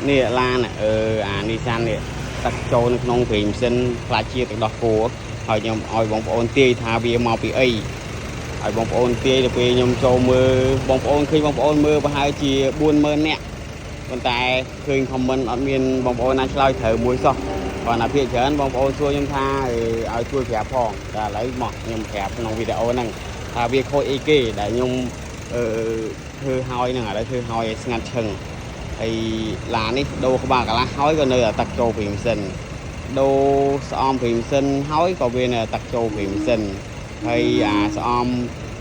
នេះឡានអឺអា Nissan នេះទឹកចូលនៅក្នុងប្រេងម៉ាស៊ីនខ្លាចជាទឹកដោះគោហើយខ្ញុំឲ្យបងប្អូនទាយថាវាមកពីអីឲ្យបងប្អូនទាយទៅពេលខ្ញុំចូលមើលបងប្អូនឃើញបងប្អូនមើលប្រហែលជា40000នាក់ប៉ុន្តែឃើញ comment អត់មានបងប្អូនណាឆ្លើយត្រូវមួយសោះគាត់ណាភាគច្រើនបងប្អូនសួរខ្ញុំថាឲ្យជួយប្រាប់ផងតែឥឡូវមកខ្ញុំប្រាប់ក្នុងវីដេអូហ្នឹងថាវាខូចអីគេដែលខ្ញុំអឺធ្វើហើយហ្នឹងឥឡូវធ្វើហើយឲ្យស្ងាត់ឈឹង ហើយឡាននេះដូរក្បាលកន្លះហើយក៏នៅតែទឹកចូលប្រេងម៉ាស៊ីនដូរស្អំប្រេងម៉ាស៊ីនហើយក៏វានៅតែទឹកចូលប្រេងម៉ាស៊ីនហើយអាស្អំ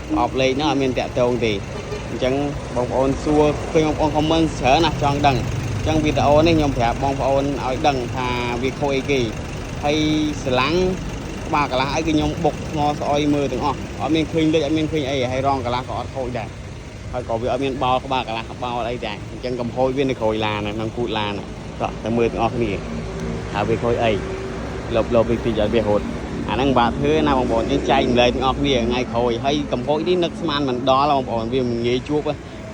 ប្រអប់លេខហ្នឹងអត់មានតាក់ទងទេអញ្ចឹងបងប្អូនសួរឃើញបងប្អូន comment ច្រើនណាស់ចង់ដឹងអញ្ចឹងវីដេអូនេះខ្ញុំប្រាប់បងប្អូនឲ្យដឹងថាវាខូចអីគេហើយស្រឡាំងក្បាលកន្លះអីគឺខ្ញុំបុកថ្មស្អុយមើលទាំងអស់អត់មានឃើញលេខអត់មានឃើញអីហើយរងកន្លះក៏អត់ខូចដែរ ហើយក៏វាអត់មានបោលក្បាលកន្លះបោលអីដែរអញ្ចឹងកំហូចវានៅក្រោយឡានក្នុងគូតឡានតោះទៅមើលទាំងអស់គ្នាថាវាខូចអីលបលបពីតិចឲ្យវារត់អាហ្នឹងបាក់ធ្វើណាបងប្អូនយើងចែកម្លែកទាំងអស់គ្នាថ្ងៃក្រោយហើយកំហូចនេះនឹកស្មានមិនដល់បងប្អូនវាមិនងាយជួប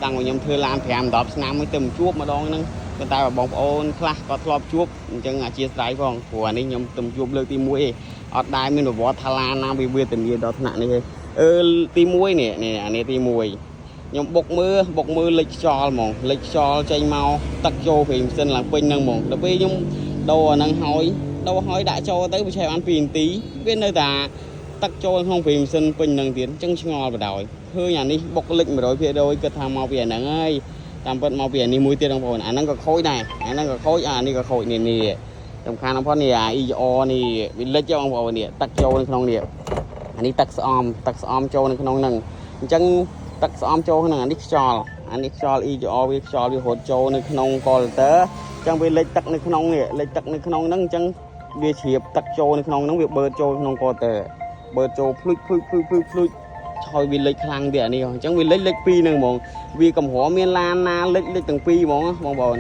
តាំងពីខ្ញុំធ្វើឡាន5 10ឆ្នាំទៅមិនជួបម្ដងហ្នឹងប៉ុន្តែបងប្អូនខ្លះក៏ធ្លាប់ជួបអញ្ចឹងអធិស្ឋានផងព្រោះអានេះខ្ញុំទៅជួបលើកទី1ឯងអត់ដែលមានប្រវត្តិថាឡានណាវាវេទនាដល់ថ្នាក់នេះទេអឺទី1នេះនេះអានេះទី1ខ្ញុំបុកមើលបុកមើលលិចខ្យល់ហ្មងលិចខ្យល់ចេញមកទឹកចូលប្រេងម៉ាស៊ីនឡើងពេញហ្នឹងហ្មងដល់ពេលខ្ញុំដូរអាហ្នឹងហើយដូរហើយដាក់ចូលទៅវាឆេះបាន2នាទីវានៅតែទឹកចូលក្នុងប្រេងម៉ាស៊ីនពេញហ្នឹងទៀតអញ្ចឹងឆ្ងល់បដ ாய் ឃើញអានេះបុកលិច100%គិតថាមកពីអាហ្នឹងហើយតាមពិតមកពីអានេះមួយទៀតបងប្អូនអាហ្នឹងក៏ខូចដែរអាហ្នឹងក៏ខូចអានេះក៏ខូចនេះនេះសំខាន់បំផុតនេះអា EGR នេះវាលិចបងប្អូននេះទឹកចូលនៅក្នុងនេះអានេះទឹកស្អំទឹកស្អំចូលនៅក្នុងហ្នឹងអញ្ចឹង ទឹកស្អំចូលក្នុងអានេះខ្យល់អានេះខ្យល់ EGR វាខ្យល់វារត់ចូលនៅក្នុងកុលទ័រអញ្ចឹងវាលិចទឹកនៅក្នុងនេះលិចទឹកនៅក្នុងហ្នឹងអញ្ចឹងវាជ្រាបទឹកចូលនៅក្នុងហ្នឹងវាបឺតចូលក្នុងកុលទ័របឺតចូលភ្លុចភ្លុចភ្លុចភ្លុចភ្លុចឆយវាលិចខ្លាំងទៀតអានេះអញ្ចឹងវាលិចលិចពីរហ្នឹងហ្មងវាកម្រមានឡានណាលិចលិចទាំងពីរហ្មងបងប្អូន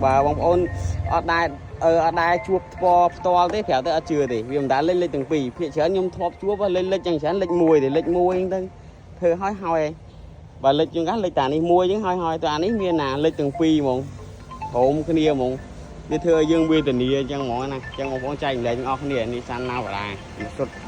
បើបងប្អូនអត់ដែលអឺអត់ដែលជួបផ្ទាល់ផ្ទាល់ទេប្រាប់ទៅអត់ជឿទេវាមិនដែលលិចលិចទាំងពីរភាគច្រើនខ្ញុំធ្លាប់ជួបលិចលិចយ៉ាងច្រើនលិចមួយទេលិចមួយហ្នឹងទៅធ្វើឲ្យហើយ បើលិចជាងកាលិចតានេះមួយចឹងហើយហើយតានេះមានណាលិចទាំងពីរហ្មងព្រមគ្នាហ្មងវាធ្វើឲ្យយើងវេទនាអញ្ចឹងហ្មងណាអញ្ចឹងបងប្អូនចែកម្លែកទាំងអស់គ្នានេះសាន់ណាវ៉ាសុទ្ធ